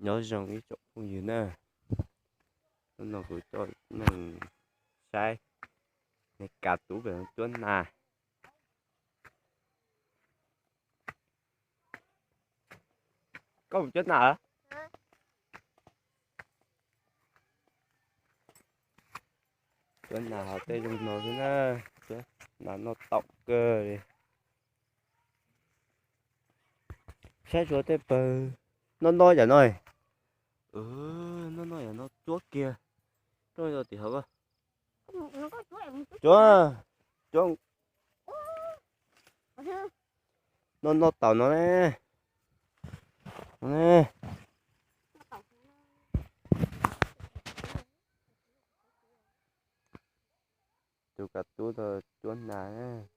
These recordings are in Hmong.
Nyob zoo ib tsoom phooj ywg na, hnub no kuv coj nej saib, nej kav tub pem cuab nas. Koj mus cuab nas? Cuab nas ho tej zoo no xwb na, cuab nas noj taum kawg li. Saib tsuas tej pawg noj noj yam no, noj noj yam no cuab kiag, rooj yog tim hauv. Cuab, cuab, noj noj taum no ne. Tus kav tub tau cuab nas.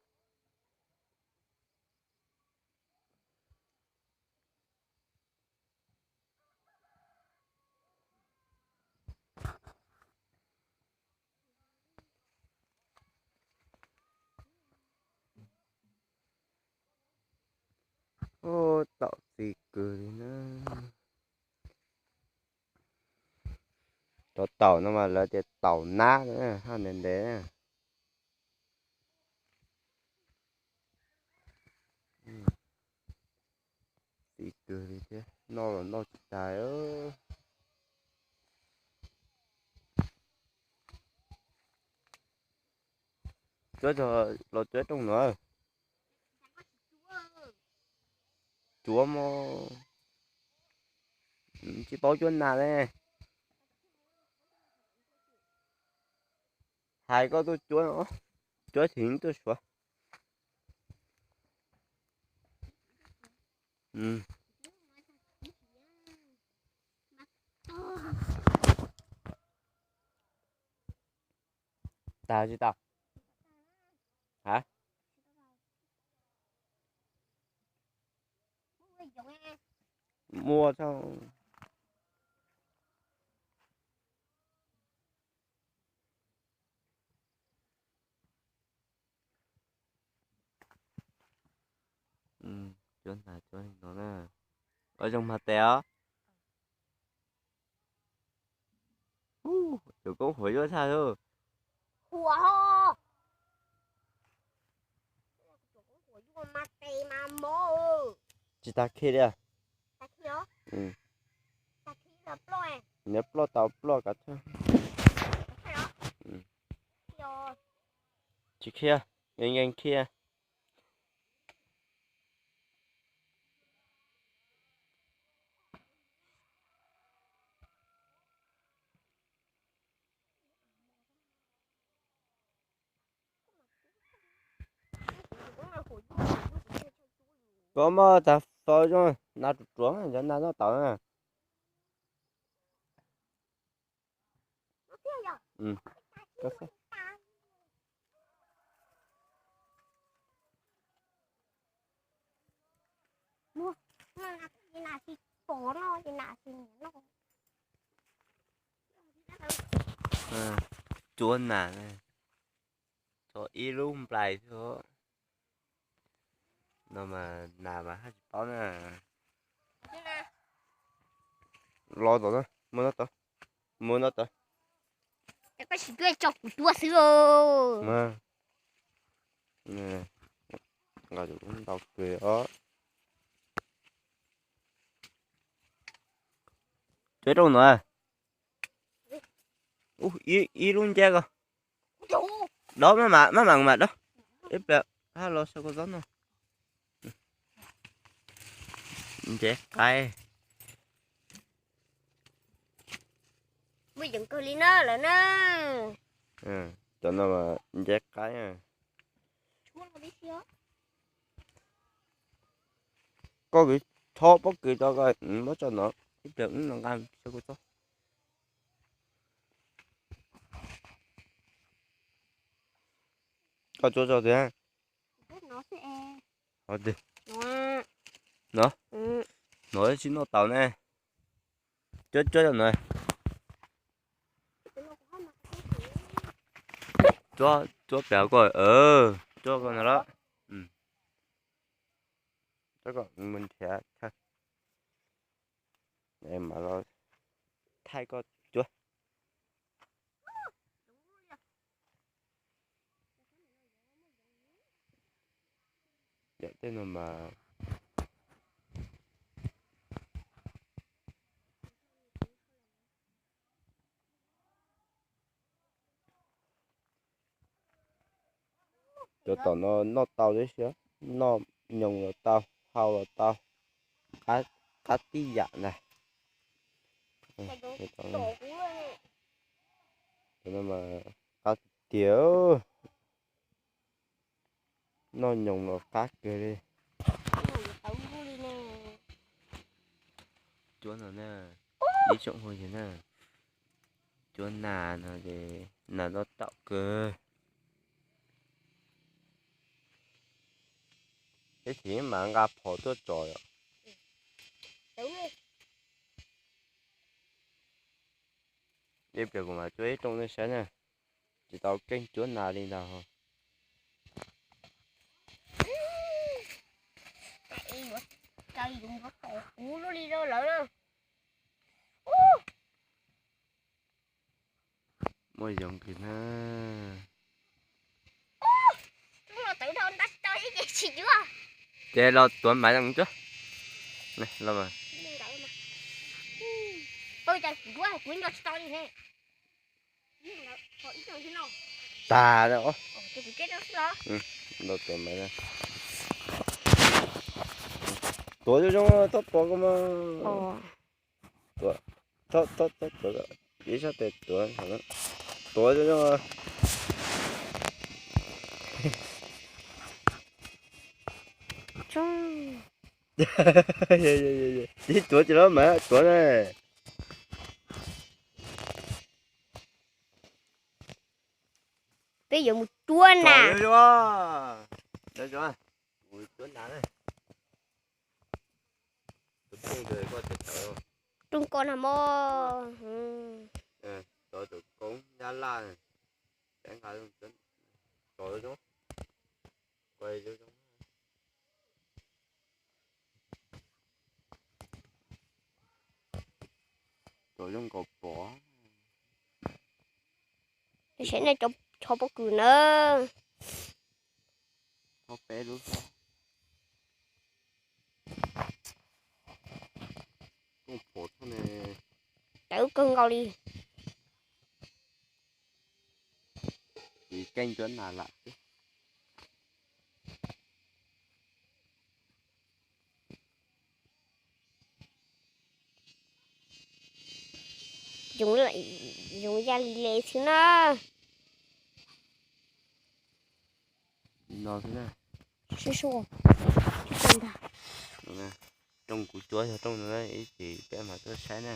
Ub, taum txi kawg li na. Cov taum no mas lawv tias taum nab, haj ntev ntev. Txi kawg li thiab, noj los noj tsis tag. Cuab los cuab rooj no. Cuab mog, tsis paub cuab nas ne. Hais koj tuaj cuab, cuab tsis tuaj suav. Tag tsis tau? Hab, muaj tso. Cuab nas cuab no na. Ua zoo mas tes os. Tus koob huam yuaj tshaj lauj. Tsis tas khi li. Nws ploj tau ploj kav. Tsis khi, nkees nkees khi. Koj muab tas faus zoo, nas ruam ruam, cov nas noj tau na. Cuab nas, tso ib lub nplais xwb. No mas nas mas haj tsis paub na. Los tom no, mus no tom, mus no tom. Koj tsis tuaj tso kuv tuaj xwb. Nqa ntau kawg os. Cuab rooj no. Ib lub nceb ko. Dob maj mam mas dob. Ib pliag hab los saib koj txob no. Nceb qaib. Muaj yeem kawg li na lawm na. Cov no nceb qaib. Koj kws tho pob kws rau ko, muab tso no, ib pliag wb nqa saib koj txob. Koj tsuav tso twg? No, no tsis noj tau ne. Cuab, cuab no. Cuab, cuab pem ko, cuab ko no lawm. Mus nrhiav chaw. es mam los thaij koj cuab. Yam tej no mas cov tom no noj tau tib si, noj nyoos los tau, hau los tau, qab tib yam ntag. Cov no mas qab tiag tiag, noj nyoos los qab kawg li. Cuab no na, ib tsoom phooj ywg na, cuab nas no ces nas loj taum kawg. Ib chim mam nqa phom tuaj tso yom. Ib pliag kuv mam cuab ib rooj nej saib na, tsis tau keej cuab nas li ntag. Muaj yoov kawg na. Ces los tuav maiv no cuab. Tas, los tuav maiv na. Tuav zoo zoo, txhob tuav koj mas. Tuav, txhob, txhob, txhob tuav, ib sab tes tuav, tuav zoo zoo. Tsis tuav tsis los mas tuav na. Peb yuav mus cuab nas. Rooj koj na mog. Cov tus koob nyab laj, peb nqa zoo, cov zoo nkaus pom. Saib nej cov pob kws na. Peb lub kooj pom tawv kawg nkaus li. Tsis keej cuab nas lam xwb. Yoov ya li le xwb na. No xwb na. Rooj kuv cuab yog rooj no, ib chim peb mam tuaj saib na.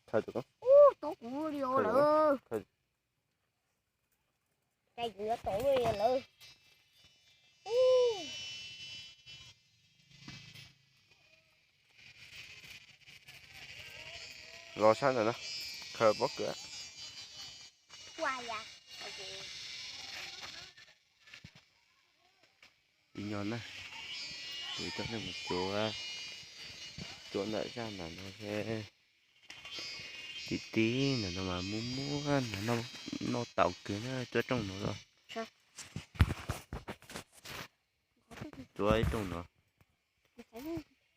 Khaws tus koob. Los sab ntawm no, khaws pob kws. Ib nyuag na, kuv coj nej mus cuab, cuab ntawm zaj ntawm no thiab. Tib tib ntawm no mas muaj muaj ntawm no, noj tau kawg na, cuab rooj no los. Cuab ib rooj no.